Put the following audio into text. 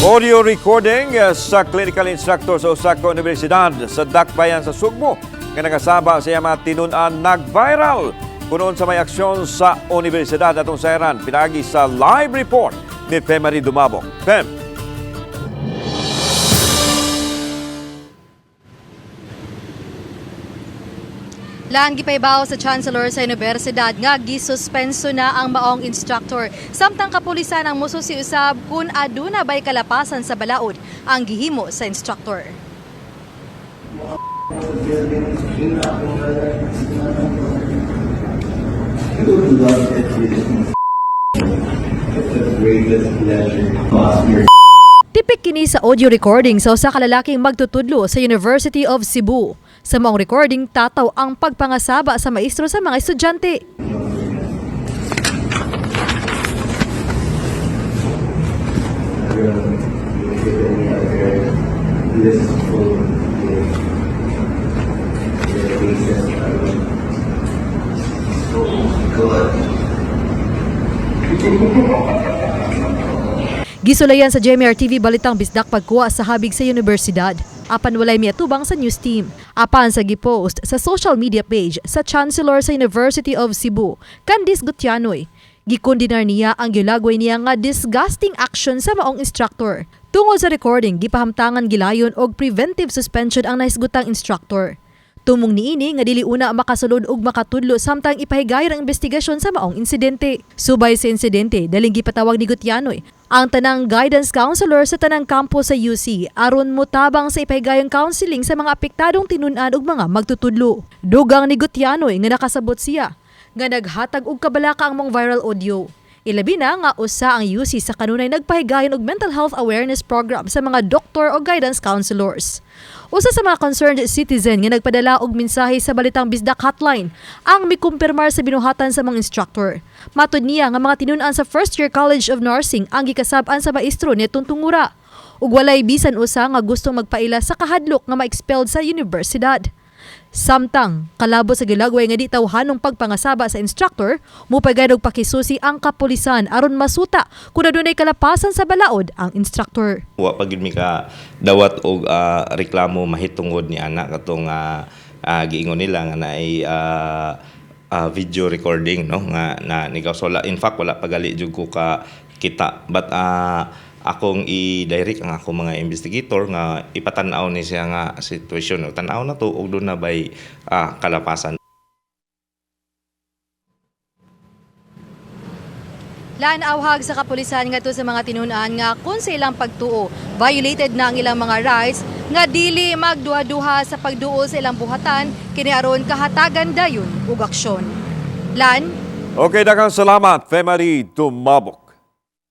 Audio recording sa clinical instructor sa usa ka universidad sa Dakbayan sa Sugbo nga nakasaba sa iyang mga tinun-an nag-viral kuno sa may aksyon sa universidad atong sayran pinaagi sa live report ni Femary Dumabok. Fem. Lan gipaybaw sa chancellor sa universidad nga gisuspenso na ang maong instructor. Samtang kapulisan ang mususi usab kun aduna bay kalapasan sa balaod ang gihimo sa instructor. You would love it. It's the greatest pleasure. Possibly. Tipik kini sa audio recording sa usa ka lalaking magtutudlo sa University of Cebu. Sa maong recording, tataw ang pagpangasaba sa maestro sa mga estudyante. Blissful day. Your faces are so good. Gisulayan sa GMR TV Balitang Bisdak pagkuha sa habig sa universidad. Apan walay miatubang sa news team. Apan sa gipost sa social media page sa Chancellor sa University of Cebu, Candice Gutianoy. Gikundinar niya ang gilagway niya nga disgusting action sa maong instructor. Tungod sa recording, gipahamtangan gilayon og preventive suspension ang nahisgutang instructor. Tumong niini nga dili una makasulod og makatudlo samtang ipahigayon ang investigasyon sa maong insidente. Subay sa insidente, daling gipatawag ni Gutianoy ang tanang guidance counselor sa tanang kampo sa UC aron motabang sa ipahigayong counseling sa mga apektadong tinun-an ug mga magtutudlo. Dugang ni Gutianoy nga nakasabot siya nga naghatag og kabalaka ang mong viral audio. Ilabi na nga usa ang UC sa kanunay nagpahigayon og mental health awareness program sa mga doktor o guidance counselors. Usa sa mga concerned citizen nga nagpadala og mensahe sa Balitang Bisdak hotline ang mikumpirmar sa binuhatan sa mga instructor. Matud niya nga mga tinun-an sa first year College of Nursing ang gikasab-an sa maestro ni Tungura. Ug walay bisan usa nga gusto magpaila sa kahadlok nga ma-expelled sa universidad. Samtang, kalabo sa gilagway nga di tawhanong pagpangasaba sa instructor, mupagay og pakisusi ang kapulisan aron masuta kung adunay kalapasan sa balaod ang instructor. Wa pa gyud mi ka dawat og reklamo mahitungod ni ana katong giingon nila nga naay video recording, no, nga na nigaw. In fact, wala pagali jud ko ka kita, but akong i-direct ang akong mga investigator nga ipatan-aw ni siya nga sitwasyon. Tan-aw na to og doon na bay kalapasan. Laan awhag sa kapulisan ngadto sa mga tinun-an nga kung sa ilang pagtuo, violated na ang ilang mga rights nga dili magduha-duha sa pagduol sa ilang buhatan kini aron kahatagan dayon ug aksyon. Lan. Okay, daghang salamat, Femary Dumabok.